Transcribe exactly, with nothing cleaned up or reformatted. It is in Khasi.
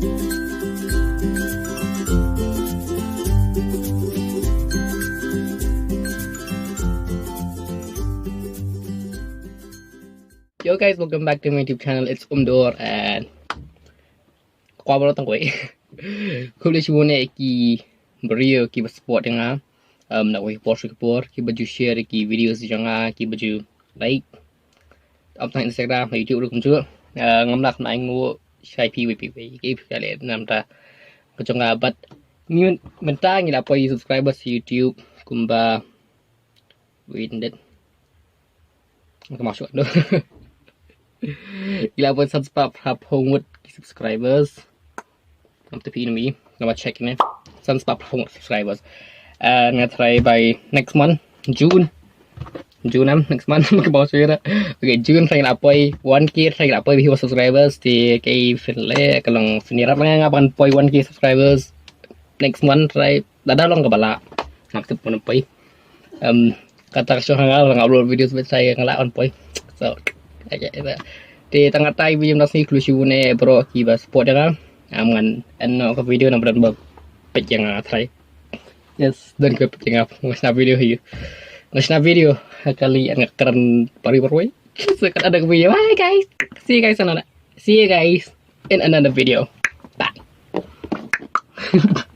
Yo guys, welcome back to my YouTube channel. It's Umdor and kwah baroh tang kawei. Khublei shibun ïa ki briew kiba support ïa nga. Um, na kawei ka por sha ka por, kiba ju share ïa ki videos jong nga, kiba ju like. Ap tang Instagram, YouTube ruh kumjuh. Uh, ngam lah ban ai nguh sha phi wei phi wei. Ki phi leh namar ka jong nga, but ngi mynta ngi la poi subscribers YouTube kumba, wait a minute. Ka masuk tu. Ngi la poi san spah phra phew ngut ki subscribers. Ngam tip ïa mi, ngam check ne. San spah phra phew ngut subscribers. Uh, nga try by next month, June. June em, next month, ka bau sura. Okay, June try la poi one K, try la poi viewer subscribers, te kaei phin leh, ka long snier ap nga ban poi one K subscribers. Next month try, lada long kaba lah. Ngam tip ban poi. Um, kata ka shuh nga la upload videos bad try nga lah ban poi. So, okay, te tang katai video mynta sngi, khublei shibun ïa baroh kiba support ïa nga. Am ngan end noh ka video namar ba peit ïa nga try. Yes, don ka peit ïa nga, nga shna video hi. Nga shna video, kali nga kren pari parwai. So, kat ada ka video. Bye guys. See you guys another. See you guys in another video. Bye.